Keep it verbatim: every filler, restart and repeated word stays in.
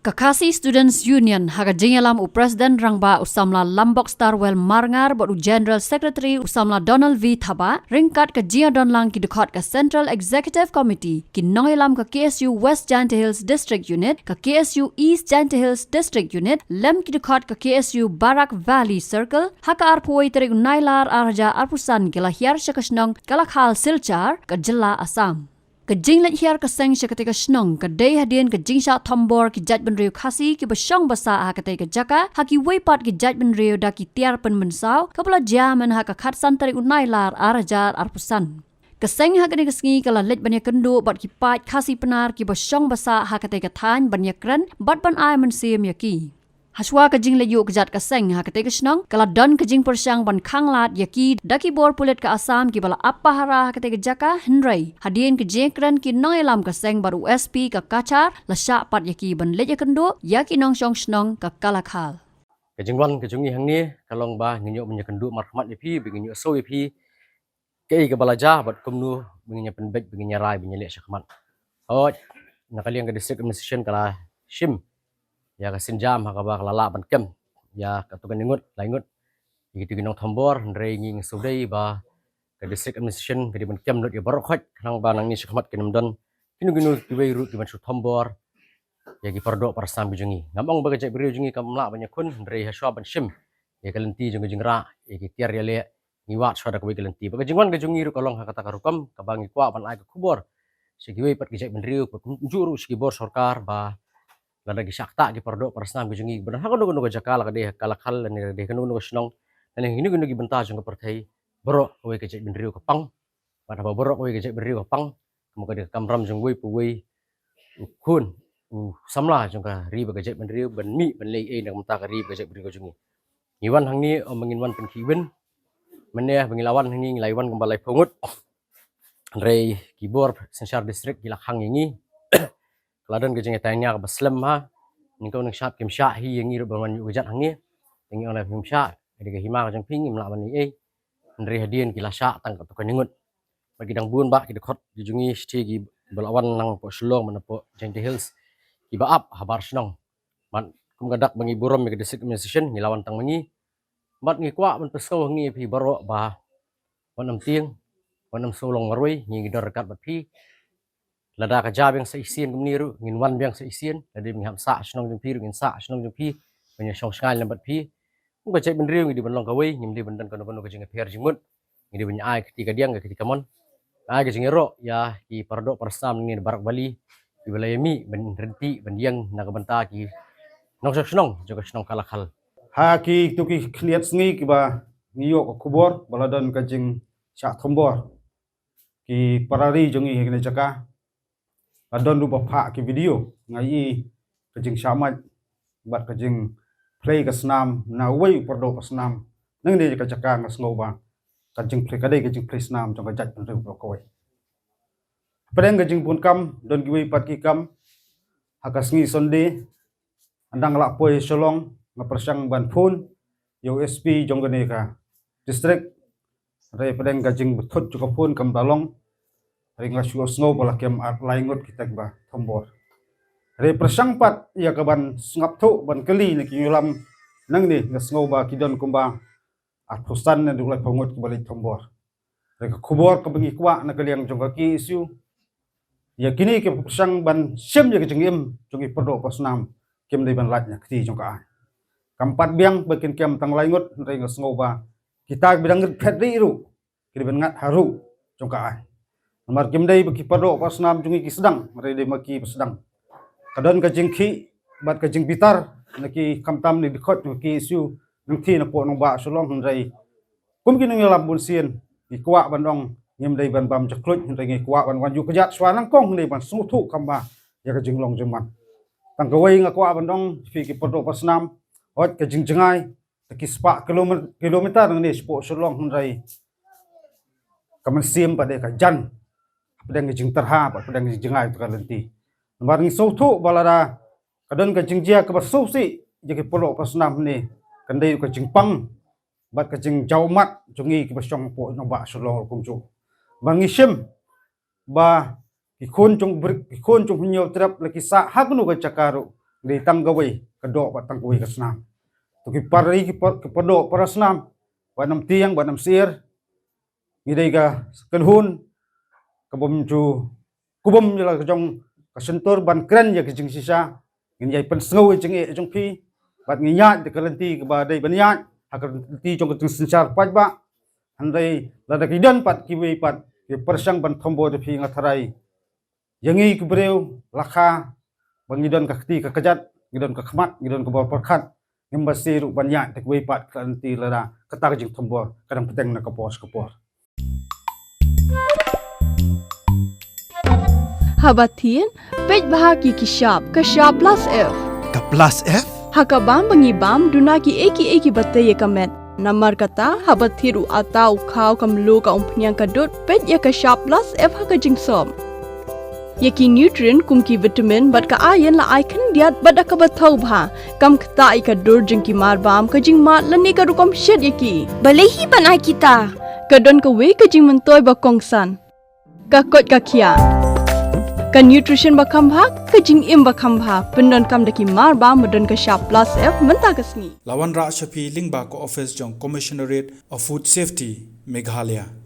Ka Khasi Students Union, ha ka jingïalam u President Rangbah u samla Lambok Starwell Marngar bad u General Secretary u samla Donald V Thabah, ryngkat ka jingïadonlang ki dkhot ka Central Executive Committee, ki nongïalam ka K S U West Jaintia Hills District Unit, ka K S U East Jaintia Hills District Unit, lem ki dkhot ka K S U Barak Valley Circle, ha ka arphew tarik u Nailar ar hajar arphew san ki la hiar sha ka shnong Kalakhal Silchar, ka jylla Assam. Ka jingleit hiar ka seng sha katei ka shnong ka dei hadien ka jingshah thombor ki jaitbynriew Khasi kiba shong ba sah ha katei ka jaka, ha kiwei pat ki jaitbynriew da ki tiar pynmynsaw, kaba la jia mynha ka khatsan tarik u Nailar ar hajar arphew san. Ka seng ha kane ka sngi ka la leit ban ïakynduh bad ki paid Khasi Pnar kiba shong ba sah ha katei ka thaiñ ban ïakren bad ban ai mynsiem ïa ki. Hashwa ka jingleit ïuh kjat ka seng ha katei ka shnong, ka la don ka jingpyrshang ban khanglad ïa ki da ki bor pulit ka Assam kiba la ap pahara ha katei ka jaka, hynrei hadien ka jingkren ki nongïalam ka seng bad u S P ka Cachar la shah pat ïa ki ban leit ïakynduh ïa ki nongshong shnong ka Kalakhal. Ka jingwan ka jong ngi hangne ka long ba ngin ïoh ban ïakynduh markhmat ïa phi, ba ngin ïoh sngewthuh ïa phi kaei kaba la jia bad kumno ba ngin ïa pynbeit, ba ngin ïa rai, ba ngin ïa leh shakhmat. Hooid, na ka liang ka District Administration ka la shim ïa ka sienjam ha kaba ka la lah ban kem ïa katto katne ngut, lai ngut ïa kitei ki nongthombor, hynrei ngi sngewdei ba ka District Administration ka dei ban kem lut ïa baroh khoit, khnang ba nangne shakhmat kin ym don kino kino kiwei ruh kiban shu thombor ïa ki paradoh parasnam ki jong ngi. Ngam ong ba ka jaitbynriew jong ngi kam lah ban ïakhun, hynrei hashwa ban shim ïa ka lynti jong ka jingrah, ïa ki tiar ïaleh, ngi wad shwa da kawei ka lynti. Bad ka jingwan ka jong ngi ruh ka long ha kata ka rukom kaba ngi kwah ban ai ka khubor sha kiwei pat ki jaitbynriew, bad kumjuh ruh sha ki bor sorkar, ba lada ki shah ktah ki paradoh parasnam ki jong ngi, ba don ha kano kano ka jaka, la ka dei ha Kalakhal lane la ka dei ha kano kano ka shnong lane ha kino kino ki bynta jong ka pyrthei, baroh kawei ka jaitbynriew ka pang. Bad haba baroh kawei ka jaitbynriew ka pang, ka mut ka dei ka kamram jong uwei pa uwei u khun, u samla jong ka ri bad ka jaitbynriew, ban mih ban leh ei na ka bynta ka ri bad ka jaitbynriew ka jong ngi. Ngi wan hangne ym ba ngin wan pynkhih win. Mynne ba ngi la wan hangne ngi la wan kumba laiphew ngut, hynrei ki bor synshar district ki la khang ïa ngi. Ka la don ka jingïataiñia kaba slem ha. Nyngkong nyngshap kim shah hi ïa ngi ruh ban wan ïuh kjat hangne. Te ngi ong lada phim shah, ka dei ka hima ka jong phi, ngim lah ban leh ei. Hynrei hadien ki la shah tang katto katne ngut. Bad ki dang bun bah ki dkhot ki jong ngi shatei kiba la wan napoh Shillong, napoh Jaintia Hills, kiba ap habar shnong. Bad kum ka dak ba ngi burom ïa ka District Administration, ngi la wan tang ma ngi. Bad ngi kwah ban pynsngew ha ngi ïa phi baroh ba wat nym tieng, wat nym sngew long marwei, ngi ngi don ryngkat bad phi. Lada ka jia biang sa shisien kumne ruh, ngin wan biang sa shisien. Lada ngi hap sah shnong jong phi ruh, ngin sah shnong jong phi, ban ïa shong shngaiñ lem bad phi. Kum ka jaitbynriew ngi dei ban long kawei, ngim dei ban don kano kano ka jingïapher jingmut. Ngi dei ban ai ka kti kadiang, ka kti kamon, ai ka jingïaroh ïa ki paradoh parasnam nangne na Barak Valley, kiba la ïa mih ban ryntih ban ïeng na ka bynta ki nongshong shnong jong ka shnong Kalakhal. Ha kito ki khyndiat sngi kiba ngi ïoh ka khubor ba la don ka jingshah thombor ki para ri jong ngi ha kane ka jaka. La don ruh ba phah ki video, nga ïohi ka jingshah mait bad ka jingphlei ka snam na uwei u paradoh parasnam nangne ka jaka. Nga sngew ba ka jingphlei ka dei ka jingphlei snam jong ka jaitbynriew baroh kawei. Hapdeng ka jingbun kam don kiwei pat ki kam. Ha ka sngi Sunday, hadang la poi Shillong, nga pyrshang ban phone ïa u S P jong kane ka district. Hynrei hapdeng ka jingbthut jong ka phone kam da long. Hynrei nga shu sngew ba la kem ar lai ngut kita kiba thombor. Hynrei pyrshang pat ïa ka ban sngap thuh ban kylli na ki nongïalam nangne, nga sngew ba ki don kumba arphew san ne dei laiphew ngut kiba leit thombor. Hynrei ka khubor kaba ngi kwah na ka liang jong ka K S U, ïa kine kiba pyrshang ban shim ïa ka jingim jong ki paradoh parasnam, kim dei ban lait na kti jong ka aiñ. Kam pat biang ba kin kem tang lai ngut, hynrei nga sngew ba kita kiba dang rit phet ri ruh ki dei ban ngat ha ruh jong ka aiñ. Namar kim dei ba ki paradoh parasnam jong ngi ki sdang, hynrei dei ma ki ba sdang. Ka don ka jingkhih bad ka jingbitar na ki, khamtam na ki dkhot jong ka K S U nangthie napoh nongbah Shillong, hynrei kum ki nongïalam bunsien, ngi kwah ban ong ngim dei ban bam jakluit, hynrei ngi kwah ban wan ïuh kjat shuwa nyngkong, hynrei ban sngewthuh kham bha ïa ka jinglong jingman. Tang kawei nga kwah ban ong, phi ki paradoh parasnam, hooid ka jingjngai, da ki spah kilome-, kilometer nangne shapoh Shillong, hynrei ka mynsiem pat dei ka jan. Hapdeng ka jingtyrha bad hapdeng ka jingjngai, ka lynti. Namar ngi sngewthuh ba lada ka don ka jingjia kaba sngewsih ïa ki paradoh parasnam hangne, kan dei ka jingpang bad ka jingjaw ummat jong ngi kiba shong hapoh nongbah Shillong ruh kumjuh. Ba ngi shim ba ki khun jong bri-, ki khun jong Hynñiewtrep la ki sah ha kano ka jaka ruh, dei tang kawei ka doh bad tang kawei ka snam. To ki para, ki para, ki para doh para snam, bad nam tieng bad nam sir, ngi dei ka kynhun ka bym ju, ka bym ïa la ka jong ka shyntur ban kren ïa ka jingshisha. Ngin ïai pynsngew ïa jingeh jong phi bad ngin ïaid da ka lynti kaba dei ban ïaid ha ka lynti jong ka jingsynshar paidbah. Hynrei lada ki don pat kiwei pat ki pyrshang ban thombor ïa phi, nga tharai ïa ngi ki briew la kha ba ngi don ka kti ka kjat, ngi don ka khmat, ngi don ka bor pyrkhat, ngim bha shuh ruh ban ïaid da kiwei pat ka lynti lada kata ka jingthombor ka dang pdeng na ka por sha ka por. Haba thied, peit bha ki ki shap, ka shap plus F. Ka plus F? Ha ka bam ba ngi bam, duna kiei kiei kiba tei ïa ka met. Namar kata, haba thied u atta, u khaw, ka mluh, ka umphniang, ka dud, peit ïa ka shap plus F ha ka jingsop. Ïa ki nutrient kum ki vitamin bad ka iron la ai khyndiat bad da kaba thaw bha. Kam ktah ïa ka dur jong ki marbam, ka jingmad lane ka rukom shet ïa ki. Balei hi ban ai kita? Ka don kawei ka jingmyntoi ba kongsan. Ka koit ka khiah. Ka nutrition ba kham bha, ka jingim ba kham bha. Pyndonkam da ki marbam ba don ka shap plus F mynta ka sngi. La wanrah sha phi lyngba ka ophis jong Commissionerate of Food Safety, Meghalaya.